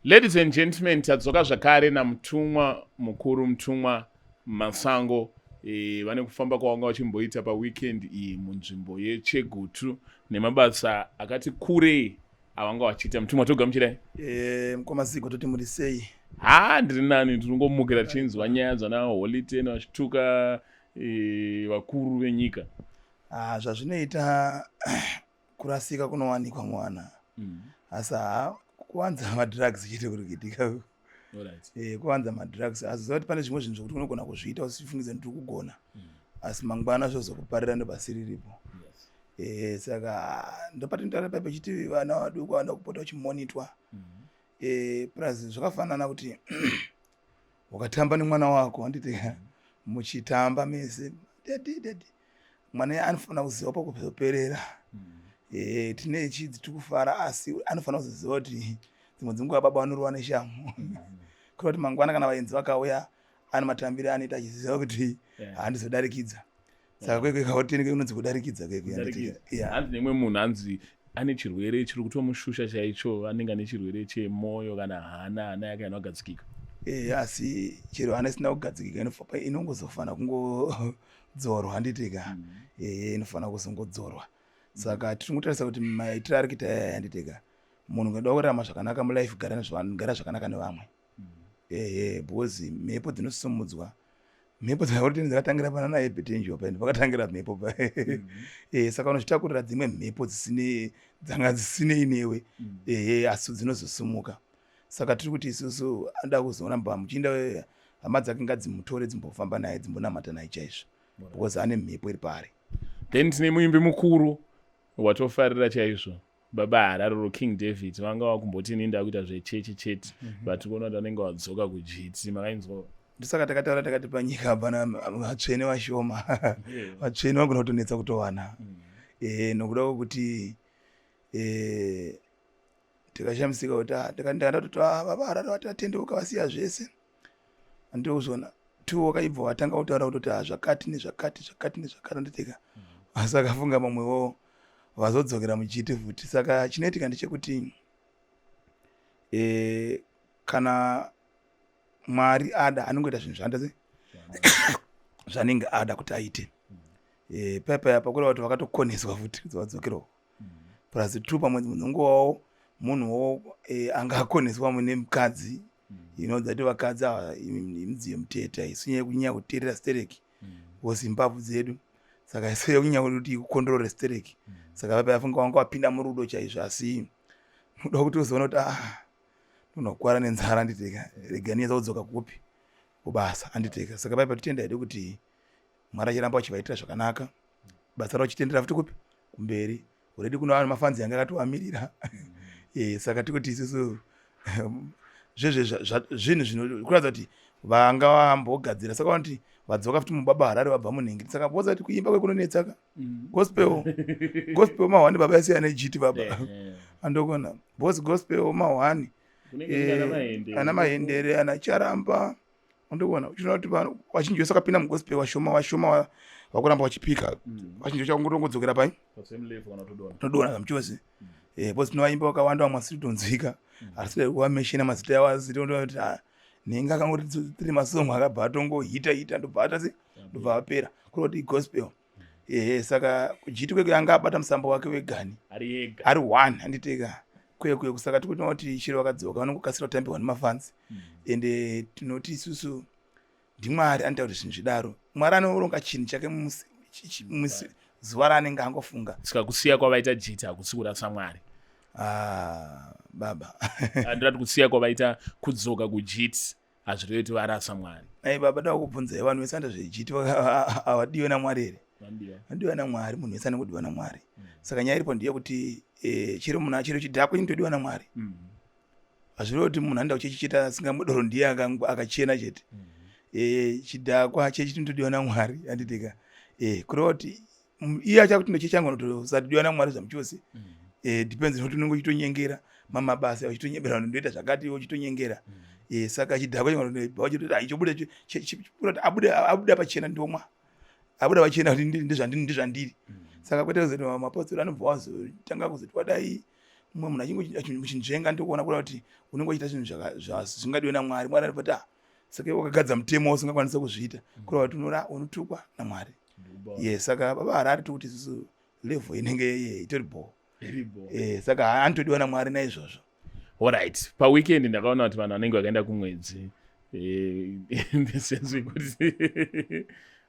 Ladies and gentlemen, tadzoka zvakare namutumwa mukuru, Mutumwa Masango. Vane kufamba kwavanga vachimboita paweekend iyi munzvimbo yeChegutu nemabasa akati kurei avanga vachiita. Mutumwa, togamuchirai. Mukoma Zigo, toti muri sei? Ha, ndiri nani. Tinongomukira tichinzwa nyaya dzana Holy Ten vachituka vakuru venyika. Ah, zvazvinoita, kurasika kunowanikwa mwana, asi ha, kuwanza madrugs chete kuri kuitika. Kuwanza madrugs, asi ziva kuti pane zvimwe zvinhu zvokuti unogona kuzviita usifungidze kuti uri kugona, asi mangwana zvozokuparira ndopasiriripo. Saka ndopatinotaura paipo chiti vana vaduku vanoda kupota vachimonitwa. Plus zvakafanana kuti wakatamba nemwana wako, handiti? Muchitamba mese, "Daddy, daddy," mwana anofanira kuziva pakuzoperera. Tine chidzi tiri kufara, asi anofanira kuzoziva kuti dzimwe dzenguva baba vanorova neshamu, kureva kuti mangwana kana vaenzi vakauya, ane matambiro anoita achiziva kuti handizodarikidza. Saka kwekwe kauteni kunonzi kudarikidza kwekwe, handiti? Yeah. Hanzi nemwe munhu, hanzi ane chirwere chiri kutomushusha chaicho, anenge ane chirwere chemwoyo kana hana, hana yake haina kugadzikika. Asi chero hana isina kugadzikika, inongozofana kungodzorwa, handitika? Inofana kuzongodzorwa. Saka tiri kutarisa kuti maitiro ari kuita yaya, handitika? Munhu ungada kurarama zvakanaka mulife, gara zvakanaka nevamwe, ehe, because mhepo dzinosumudzwa. Mhepo dzakautini dzakatangira pana naEbetenjiwa paende pakatangira mhepo pa. Saka unozvitakurira dzimwe mhepo dzisine dzanga dzisinei newe, ehe, asi dzinozosumuka. Saka tiri kuti isusu anoda kuzoramba muchienda, hama dzake ngadzimutore, dzimbofamba naye, dzimbonamata naye chaizvo, because ane mhepo iri paari. Then tine muimbi mukuru watofarira chaizvo, Baba Hararoro, King David. Vanga vakumboti ini ndakuita zvechechi chete, but kuona kuti vanenge vadzoka kujiti, makainzwa? Ndosaka takataura takati panyika hapana vatsvene vashoma. Vatsvene vagona kutonetsa kutowana, nokuda kwekuti tikashamisika kuti ndakanda kuti, "Ah, Baba Harare vati vatendeuka, vasiya zvese." Andokuzona two wakaibva watanga kutaura kutoti, "Ah, zvakati nezvakati, zvakati nezvakati," anditika. Asi akafunga mamwewo vazodzokera muchiti futi. Saka chinoitika ndechekuti kana Mwari ada, anongoita zvinhu zvaanoita se zvanenge ada kuti aite. Paya pakureva kuti vakatokoneswa futi kuti vadzokerawo. Plus two, pamwe munongowawo munhuwo angakoneswa mune mukadzi inodza kuti vakadzi ava imidziyo mutete, haisi kunyanya kuteerera stereki, because imbavhu dzedu. Saka isu yekunyanya kuti ikukondorore stereki. Saka paya funga wanga wapinda murudo chaizvo, asi unoda kuti uzoona kuti, ah, unokwara nenzara, anditeka, rega niedza kudzoka kupi, kubasa, anditeka. Saka paya patitenda hedu kuti Mwari achiramba achivaitira zvakanaka, basa ravo chitendera futi kupi, kumberi. Already kuna vanhu mafanzi yanga akatovamirira. Saka tikuti isusu zvezve zvinhu zvinokuratidza kuti vanga vambogadzira. Saka vanoti vadzoka futi muBaba Harare, vabva munhengeri. Saka voza kuti kuimba kwekunonetsaka gospel, gospel mahwani baba, yasiyana nejiti baba, andokona, because gospel mahwani. Ana Mahendere, ana Charamba, andokona. Uchiona kuti vazhinji vese vakapinda mugospel vashoma vashoma vakuramba vachipika. Vazhinji vachakungotongodzokera pai todona zvamuchose, because tinovaimba vakawanda, vamwe asiri kutonzwika, asi kuvameshena mazita yavo, asi toona kuti, ah, nhinga akangoti tiri masongo akabva atongohita hita, ndobva atasi, ndobva apera, kureva kuti igospel, ehe. Saka kujiti kwekwe anga abata musambo wake wegani ari ari one, handiteka kwekwe. Saka tikuona kuti chero vakadzoka, vanongokasira kutambirwa nemafansi. Ende tinoti isusu ndiMwari anoita kuti zvinhu zvidaro. Mwari anoronga chinhu chake musi zuva raanenge angofunga. Saka kusiya kwavaita jiti hakusi kurasa Mwari? Ah, baba. Handinati kusiya kwavaita, kudzoka kujiti hazvirevi kuti varasa Mwari. Ai baba, da kubvunzai, vanhu vese vanoita zvejiti havadiwe naMwari here? Vanodiwa. Vanodiwa naMwari. Munhu wese anongodiwa naMwari. Saka nyaya iripo ndeyekuti chero munhu, chero chidhakwa chinotodiwa naMwari. Hazvirevi kuti munhu anoenda kuchechi chete asingamudoro ndiye akachena chete. Chidhakwa chechi chinotodiwa naMwari, handitika? Kureva kuti iye achakuti ndochechi yangu anotosadiwa naMwari zvamuchose. Depends nekuti unenge uchitonyengera mamabasa, uchitonyebera vanhu, ndoita zvakati, iwe uchitonyengera. Saka chidhakwa chingabva chobuda kuti abude pachena, ndomwa, abuda pachena kuti ndezvandiri, ndezvandiri. Saka kwete kuzoti mapostori anobva wazotanga kuzoti wadai. Mumwe munhu achinzvenga ndikuona kuda kuti unenge uchiita zvinhu zvingadiwe namwari. Mwari anoti ah, saka iwe wakagadza mutemo usingakwanisa kuzviita, kureva kuti unotukwa namwari. Yes, saka Baba Harare tokuti isusu level inenge itori bho. Saka anotodiwa namwari naizvozvo. Alright, paweekend ndakaona kuti vanhu vanenge vakaenda kumwedzi, in the sense yekuti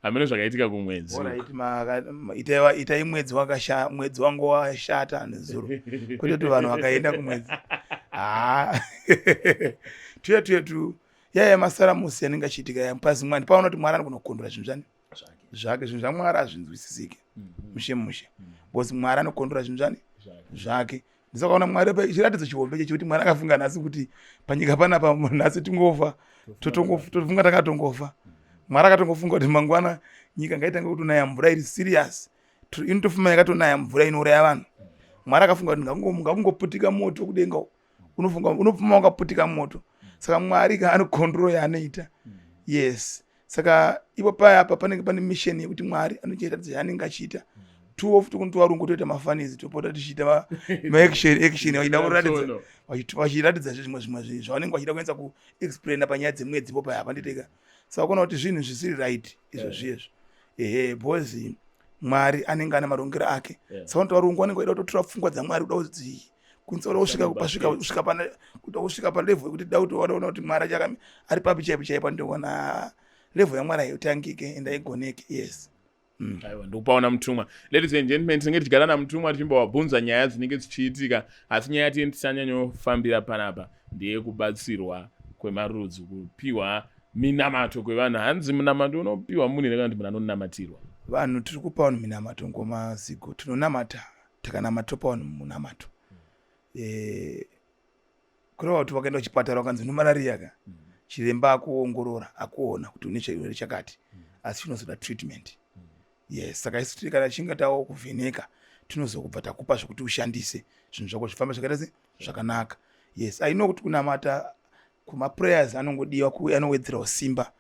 hameno zvakaitika kumwedzi. Alright, itai mwedzi wakasha, mwedzi wangu washata nezuro, kwete kuti vanhu vakaenda kumwedzi. Ha, tuye tuye tu yaya masaramusi anenge achiitika ya pasi. Mwani paona kuti Mwari anogona zvinhu zvani zvake. Zvinhu zvaMwari hazvinzwisisike mushe mushe, because Mwari anokondora zvinhu zvani zvake. Ndisakaona Mwari chiratidzo chihombe chechekuti Mwari akafunga nhasi kuti panyika panapa nhasi tingofa, tofunga takatongofa. Mwari akatongofunga kuti mangwana nyika ngaitange kutonaya mvura iri serious, inotofuma yakatonaya mvura inouraya vanhu. Mwari akafunga kuti ngakungoputika moto kudenga, unofunga unopfuma wakaputika moto. Saka Mwari ka ane control yaanoita. Yes, saka ipo paya apa panenge pane mission yekuti Mwari anochiita zvaanenge achiita. Tuwo futi kuni tuvarungu toita mafanizi, topota tichiita maaction action, vachida kuratidza, vachiratidza zvimwe zvimwe zvinhu zvavanenge vachida kunyatsa kuexplaina panyaya dzemwedzi po paya apa nditeka. Saka kuona kuti zvinhu zvisiri right izvo zviyezvo, ehe, because Mwari anenge ane marongero ake. Saka kuti varungu vanenge vachida kutotora pfungwa dzaMwari, kuda kudzi kunzi kuda kusvika pasvika kusvika pana kuda kusvika palevel yekuti da kuti wadaona kuti Mwari achaka ari papi chaipo chaipo. Ndikuona level yaMwari haitangike and haigoneke. Yes. Aiwa, ndikupaona mutumwa. Ladies and gentlemen, tinenge tichigara namutumwa tichimbovabvunza nyaya dzinenge dzichiitika, asi nyaya yatinenge tichanyanyofambira panapa ndeyekubatsirwa kwemarudzi, kupiwa minamato kwevanhu. Hanzi munamato unopiwa munhu here kana kuti munhu anonamatirwa? Vanhu, tiri kupa vanhu minamato ngoma zigo. Tinonamata, takanamata, topa vanhu munamato. Kureva kuti wakaenda kuchipatara ukanzi une malaria ka, chiremba akuongorora, akuona kuti une chirwere chakati, asi chinozoda treatment. Yes, saka isu tiri kana tichinge tawo kuvheneka, tinozokubva takupa zvekuti ushandise, zvinhu zvako zvifambe zvakaita se zvakanaka. Yes, I know kuti kunamata kumaprayers anongodiwa, anowedzerawo simba,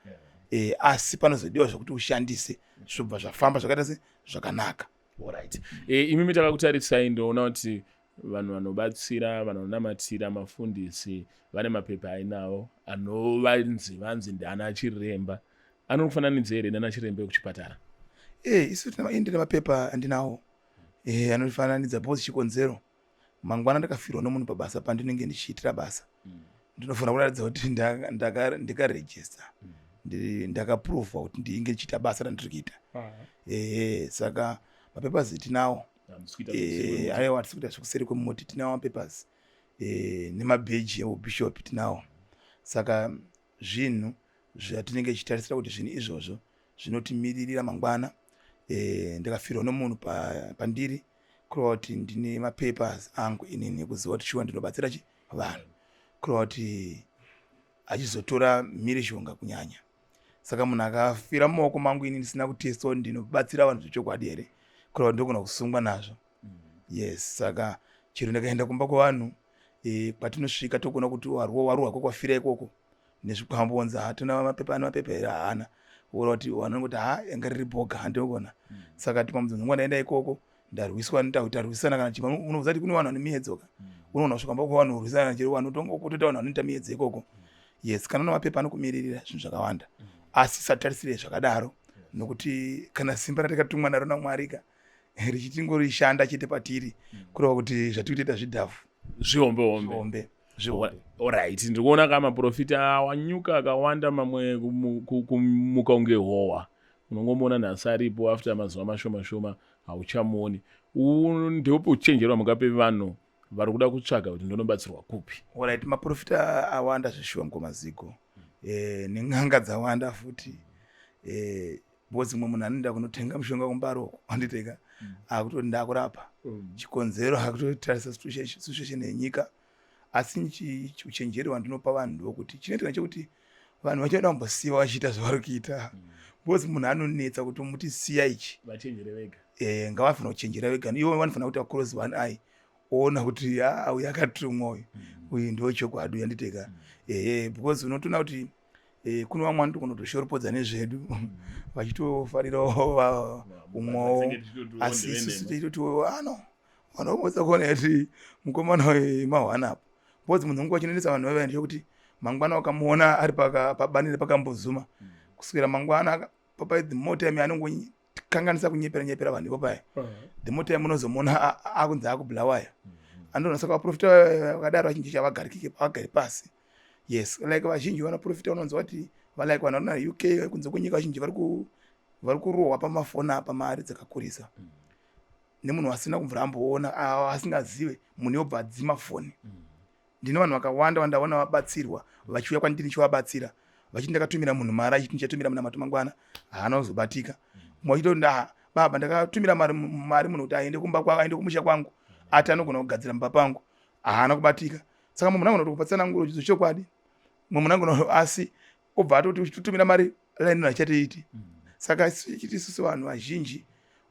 asi panozodiwa zvekuti ushandise, zvobva zvafamba zvakaita se zvakanaka. Alright, imimi takakutarisai, ndoona kuti vanhu vanobatsira, vanhu vanonamatira, mafundisi vane mapepa ainawo anovanzi vanzi ndiana chiremba. Anokufananidza here nana chiremba ekuchipatara? Isu ndine mapepa andinawo anofananidza, because chikonzero, mangwana ndakafirwa nomunhu pabasa pandinenge ndichiitira basa, ndinofanira kuratidza kuti ndikaregister, ndakaprovwa kuti ndinge ndichiita basa randiri kuita. Saka mapapers tinawo. Aiwa, hatisi kuita zvekuseri kwemuti. Tinawo mapapers nemabheji eubishop tinawo. Saka zvinhu zvatinenge tichitarisira kuti zvinhu izvozvo zvinotimiririra mangwana ndikafirwa nomunhu pandiri, kureva kuti ndine mapapers angu inini ekuziva kuti shuwa ndinobatsira chi vanhu, kureva kuti achizotora mhirizhonga kunyanya. Saka munhu akafira mumaoko mangu ini ndisina kutestwa kuti ndinobatsira vanhu zvechokwadi here, kureva kuti ndogona kusungwa nazvo. Yes, saka chero ndikaenda kumba kwevanhu, kwatinosvika togona kuti warwa warwa kwekwafira ikoko nezvikwambo, onzi hatuna mapepa, ane mapepa here? Haana. Ora kuti vanongoti ha, yanga riri boga, handinogona. Saka timamudzonzongwa ndaenda ikoko, ndarwiswa, tarwisana kana chima. Unoziva kuti kune vanhu vane miedzo ka, unoona kusvika mba kwevanhu urwisana chero vanhu kutoita vanhu vanoita miedzo ikoko. Yes, kana una mapepa anokumiririra zvinhu zvakawanda, asi satarisire zvakadaro, nokuti kana simba ratakatumwa naro naMwari ka richitingorishanda chete patiri, kureva kuti zvatiri kutoita zvidhafu. Zvihombe hombe. Zvihombe, zvihombe. Alright, ndiri kuona ka maprofita awanyuka akawanda, mamwe kumuka kunge howa. Unongomuona nhasi aripo, after mazuva mashoma shoma hauchamuoni. Ndeupi uchenjeri wamungape vanhu vari kuda kutsvaga kuti ndonobatsirwa kupi? Alright, maprofita awanda zveshuwa mukomazigo, nen'anga dzawanda futi, because mumwe munhu anoenda kunotenga mushonga kumbaroko, anditeka, akutoti ndakurapa. Chikonzero, akutotarisa situation yenyika. Asi uchenjeri hwandinopa vanhu ndokuti chinoitika nechekuti vanhu vachada kumbosiya vachiita zvavari kuita, because munhu anonetsa kuti umuti siya ichi. Vachenjere vega. Ngavafanira kuchenjera vega. Ivo vanofanira kuti aclose one eye, oona kuti ah, uyu akatumwa uyu, uyu ndo chokwadi uyu, anditeka. Ehe, because unotoona kuti kune vamwe vanotogona kutoshoropodza nezvedu vachitofarirawo umwewo, asi isusu tichitoti ano. Vanhu vangotsa kuona yati mukomana wemahwana apo, because munhu nguva chinonetsa vanhu vaiva ndechekuti mangwana wakamuona ari pabani repakambozuma, kuswera mangwana papai, the more time anongokanganisa kunyepera nyepera vanhu ipo paya, the more time unozomuona akunzi akubhulawayo. Andona saka vaprofita vakadaro vazhinji chavagarikike, vagari pasi. Yes, like vazhinji vanoprofita unonzwa kuti like vanhu vari UK, kunze kwenyika, vazhinji vari kurohwa pamafoni apa mari dzakakurisa nemunhu asina kubvira amboona, asingazive munhu, yobva adzima foni. Ndine vanhu vakawanda vandaona vabatsirwa vachiuya kwandiri ndichivabatsira, vachiti ndakatumira munhu mari, achiti ndichatumira munamato mangwana, haana kuzobatika. Mumwe achiti nda baba, ndakatumira mari munhu kuti aende kumba kwangu, aende kumusha kwangu, ati anogona kugadzira mumba pangu, haana kubatika. Saka mumwe munhu anogona kupa tsananguro zvechokwadi, mumwe munhu anogona, asi obva atoti uchitumira mari laini achatoiti. Saka chiti isusu vanhu vazhinji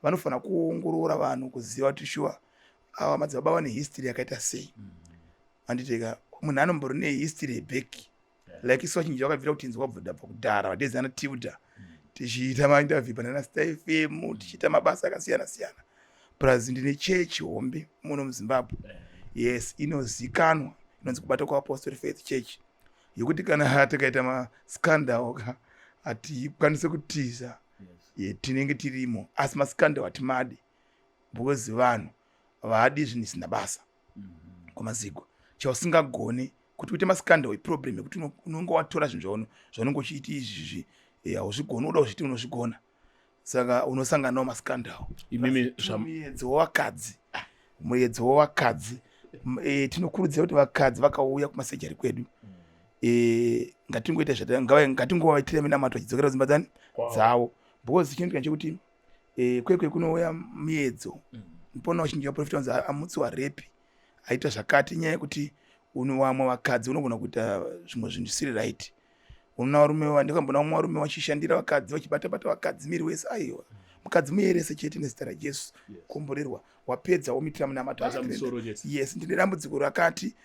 vanofanira kuongorora vanhu, kuziva kuti shuwa ava madzibaba vane history yakaita sei. Handiteka munhu anombori nehistory yeback, like isu vazhinji vakabvira kutinzwa kubva kudhara vadezana Tilda, tichiita mainterview panana Star FM, tichiita mabasa akasiyana siyana. Plus ndine chechi hombe muno muZimbabwe, yes, inozikanwa, inonzi Kubata kwaApostle Faith Church, yekuti kana tikaita mascandal ka, hatikwanisi kutiza. Tinenge tirimo, asi mascandal hatimadi because vanhu vaadi zvinhu zvisina basa. Kwamazigwa chausingagoni kuti uite mascandal, iproblem yekuti unonge watora zvinhu zvaunenge uchiiti izvizvi, hauzvigoni, uda kuzviti unozvigona, saka unosangana mascandal. Imimi Muedzo wevakadzi, muedzo wevakadzi. Tinokurudzira kuti vakadzi vakauya kumasurgery kwedu, ngatingoita ngatingovaitira minamato vachidzokera kudzimba dzani dzavo, because chinoitika chekuti kwekwe kunouya muedzo. Mpona vazhinji vaprofita vanzi amutsi warepi, aita zvakati, inyaya yekuti vamwe vakadzi unogona kuita zvimwe zvinhu zvisiri right. Unoona varume, ndakambona vamwe varume vachishandira vakadzi, vachibata-bata vakadzi miri wese. Aiwa, mukadzi muyerese chete nezita raJesu, komborerwa. Wapedza womuitira munamato. Yes, ndine dambudziko rakati,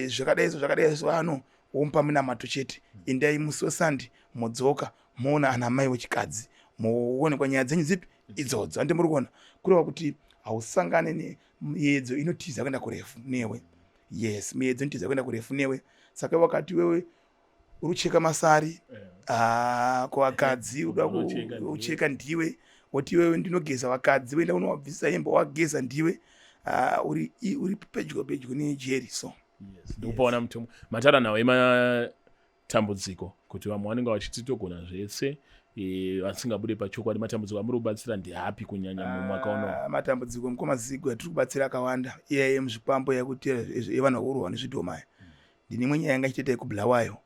zvakadai so, zvakadai so, ano womupa munamato chete. Endai musi weSunday, modzoka, moona ana mai wechikadzi, moonekwa nyaya dzenyu dzipi idzodzo. Handi muri kuona? Kureva kuti hausangane nemiedzo inotiza kuenda kurefu newe. Yes, miedzo inotiza kuenda kurefu newe. Saka wakati wewe uri kucheka masari, ah, kuvakadzi uda kucheka ndiwe, woti iwewe ndinogeza vakadzi, woenda unovabvisisa hembe, wageza ndiwe, ah, uri pedyo pedyo nejeri so. Ndikupaona mutumwa mataura nhau yematambudziko, kuti vamwe vanenge vachiti togona zvese, vasingabude pachokwadi. Matambudziko amuri kubatsira ndeapi kunyanya mumwaka uno? Ah, matambudziko, mukoma Zigo, yatiri kubatsira akawanda. Iya yemuzvikwambo, yekuti yevanhu vakurwa nezvidhoma, ndine imwe nyaya yanga ichitoita yekubulawayo,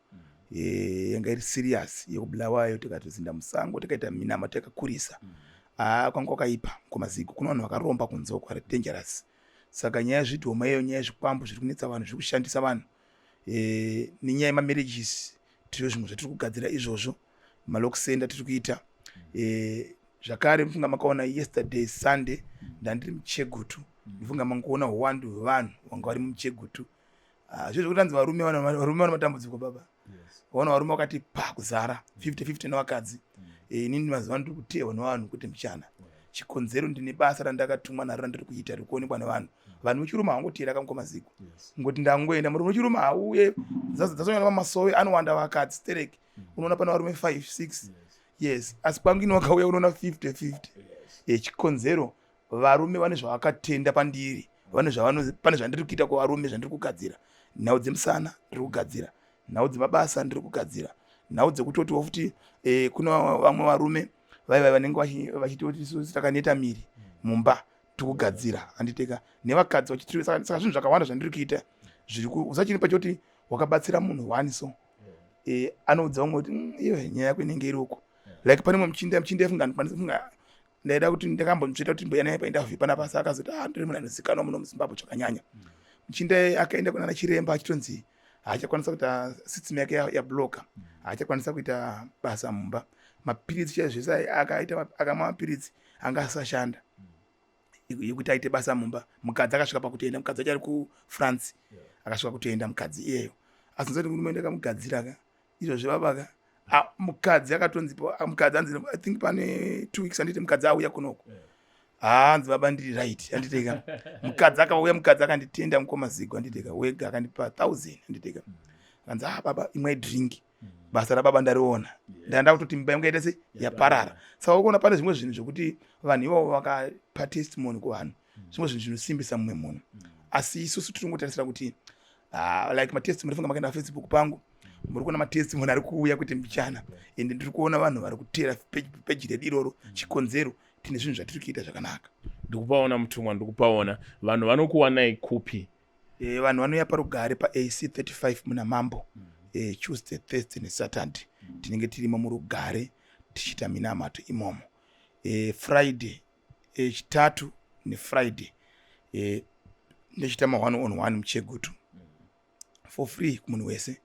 yanga iri serious yekubulawayo. Tikatozinda musango, tikaita minama, takakurisa. Haa, kwanga kwakaipa kumazigo. Kuna vanhu vakaromba kunze uko, vari dangerous. Saka nyaya yezvidhoma iyo, nyaya yezvikwambo zviri kunetsa vanhu, zviri kushandisa vanhu, nenyaya yemamarriages, tiro zvimwe zvatiri kugadzira izvozvo. Malock center tiri kuita. Zvakare mufunga makaona yesterday Sunday ndandiri muChegutu. Ndifunga mangoona uwandu hwevanhu vanga vari muChegutu. Ah, zvo zvekuti anzi varume varume vane matambudziko baba. Vaona varume vakati pa kuzara 50 50 nevakadzi. Inini mazuva ano ndiri kuteerwa nevanhu kuti muchana chikonzero ndine basa randakatumwa naro randiri kuita riri kuonekwa nevanhu. Vanhu vechirume havangoteera kamukoma Zigo, ngoti ndangoenda murume wechirume hauye dzazonyanya pamasowe anowanda vakadzi stereki. Unoona pane varume 5 6, yes, asi kwangu ini wakauya unoona 50 50. Chikonzero varume vane zvavakatenda pandiri, vane pane zvandiri kuita kuvarume, zvandiri kugadzira. Nhau dzemusana ndiri kugadzira, nhau dzemabasa ndiri kugadzira, nhau dzekutotiwo futi kuna vamwe varume vaiva vanenge vachitoti isusu takaneta miri mumba, tikugadzira, handiteka nevakadzi vachitiri. Saka zvinhu zvakawanda zvandiri kuita zviri usachini pachoti wakabatsira munhu one so, anoudza umwe kuti, iwe nyaya yako inenge iri uko." Like pane mumwe muchinda, muchinda funga ndikwanisa funga ndaida kuti ndakambonzvita kuti mbuya naye painterview panapa, asi akazoti, "Ah, ndiri munhu anozikanwa muno muZimbabwe zvakanyanya." Muchinda akaenda kunana chiremba achitonzi haachakwanisa kuita, system yake yabloka, haachakwanisa kuita basa mumba. Mapiritsi chaizvo zvese akaita, akamwa mapiritsi anga asashanda yekuti aite basa mumba. Mukadzi akasvika pakutoenda, mukadzi wacho ari kuFrance, akasvika kutoenda mukadzi iyeyo. Asi nzoti murume ndakamugadzira ka izvozvi vavaka. Ah, mukadzi akatonzi mukadzi anzi, I think pane 2 weeks, anditi mukadzi auya kunoko. Hanzi baba, ndiri right, handiteka. Mukadzi akauya, mukadzi akanditenda, mukoma Zigo, handiteka. Wega akandipa 1000, handiteka. Akanzi, "Ah baba, imwe drink, basa rababa ndariona." Ndanda kutoti imba yangu yaita se yaparara. Saka ukuona pane zvimwe zvinhu zvokuti vanhu ivavo vakapa testimony kuvanhu, zvimwe zvinhu zvinosimbisa mumwe munhu. Asi isusu tiri kungotarisira kuti like matestimony, funga makaenda paFacebook pangu, muri kuona matestimony ari kuuya kuti mbichana. Ende ndiri kuona vanhu vari kuteera peji redu iroro. Chikonzero, tine zvinhu zvatiri kuita zvakanaka. Ndikupaona, mutumwa, ndikupaona. Vanhu vanokuwanai kupi? Vanhu vanouya paRugare paAC 35 muna Mambo. Tuesday, Thursday neSaturday tinenge tirimo muRugare tichiita minamato imomo. Friday, Chitatu neFriday, nechiita ma1 on 1 muChegutu for free kumunhu wese.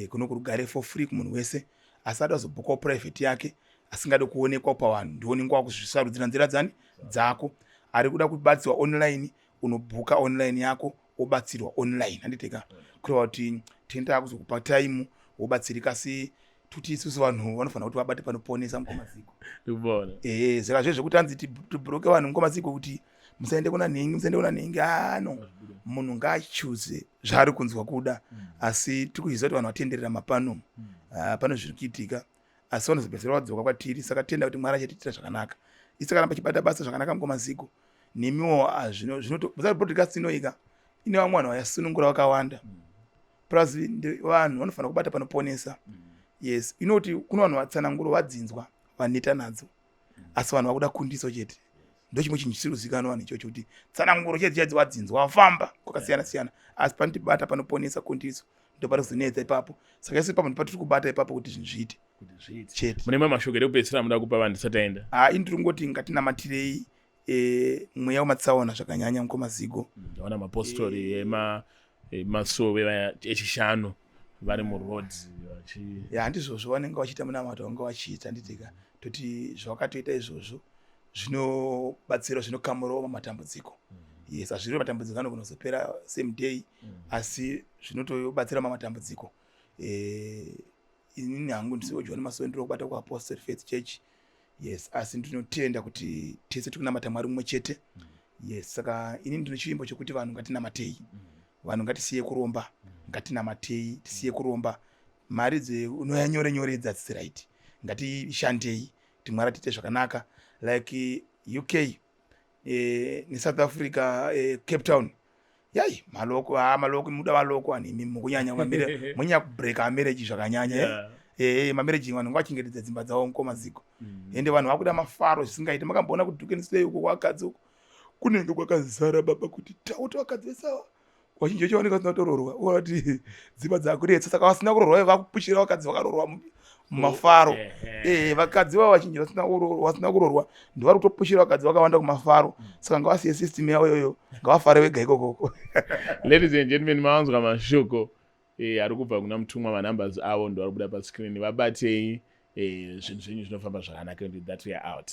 Kuno kuRugare for free kumunhu wese. Asi ada kuzobhukawo private yake, asingade kuonekwa pavanhu, ndionenge wakuzvisarudzira nzira dzani dzako. Ari kuda kubatsirwa online, unobhuka online yako, wobatsirwa online, handiteka. Kureva kuti tinenge takuzokupa time, wobatsirika. Asi tuti isusu vanhu vanofanira kuti vabate panoponesa, mukoma Zigo. Ndikupaona. Saka zvezvo zvekuti hanzi tibhuroke vanhu, mukoma Zigo, kuti musaende kuna nhingi, musaende kuna nhingi, ano munhu ngaachuze zvaari kunzwa kuda. Asi tiri kuziva kuti vanhu vatenderera mapano. Ah, pane zviri kuitika, asi vanozopedzisira vadzoka kwatiri. Saka tenda kuti Mwari achatiitira zvakanaka. Isi takaramba chibata basa zvakanaka, mukoma Zigo, nemiwo. Ah, zvino broadcast inoika ine vamwe vanhu vayasunungura vakawanda. Plus vanhu vanofanira kubata panoponesa. Yes, inoti kune vanhu vatsananguro vadzinzwa, vaneta nadzo, asi vanhu vakuda kundiso chete. Ndo chimwe chinhu chisiri kuzivikanwa vanhu ichocho, kuti tsananguro chete chaidzo vadzinzwa, vafamba kwakasiyana siyana, asi panotibata panoponesa, kundiso, ndo pari kuzonetsa ipapo. Saka isu ipapo ndopatiri kubata ipapo kuti zvinhu zviite. Kuti zviite. Chete. Mune mamwe mashoko ekupedzisira muda kupa vanhu tisati taenda? Ha, ini tiri kungoti ngatinamatirei mweya wematsaona zvakanyanya, mukoma Zigo. Ndaona mapostori emasowe vaya echishanu vari muroad vachi Ya, handizvozvo, vanenge vachiita munamato, vange vachiita, handitika. Toti zvavakatoita izvozvo zvinobatsira, zvinokamurawo matambudziko. Yes, hazviri matambudziko anogona kuzopera same day, asi zvinotobatsira mamatambudziko. Inini hangu ndisiwo John Masowe, ndiri kubata kuApostle Faith Church. Yes, asi ndinotenda kuti tese tiri kunamata Mwari mumwe chete. Yes, saka inini ndine chivimbo chokuti vanhu ngatinamatei, vanhu ngatisiye kuromba, ngatinamatei, tisiye kuromba. Mari dzeunoya nyore nyore idzi hadzisi right. Ngatishandei kuti Mwari atiite zvakanaka. Like UK neSouth Africa, Cape Town, yai maloko, ha, maloko, muda maloko anhu imi, mukunyanya munyanya kubreka marriage zvakanyanya. Mamarriage, vanhu ngavachengetedze dzimba dzavo, mukoma Zigo. Ende vanhu vakuda mafaro zvisingaiti. Makamboona kuDukensley uko kwakadzi uko kunenge kwakazara baba, kuti tauti vakadzi vese ava vazhinji vacho vanenge vasina kutororwa, kuti dzimba dzakunetsa. Saka vasina kurorwa vakupushira vakadzi vakarorwa mumafaro. Vakadzi vavo vazhinji vasina kurorwa ndivari kutopushira vakadzi vakawanda kumafaro. Saka ngavasiye system yavo iyoyo, ngavafare vega ikokoko. Ladies and gentlemen, mawanzwa mashoko ari kubva kuna mutumwa. Manumbers avo ndo ari kubuda pascreen. Vabatei, zvinhu zvenyu zvinofamba zvakanaka. And with that, we are out.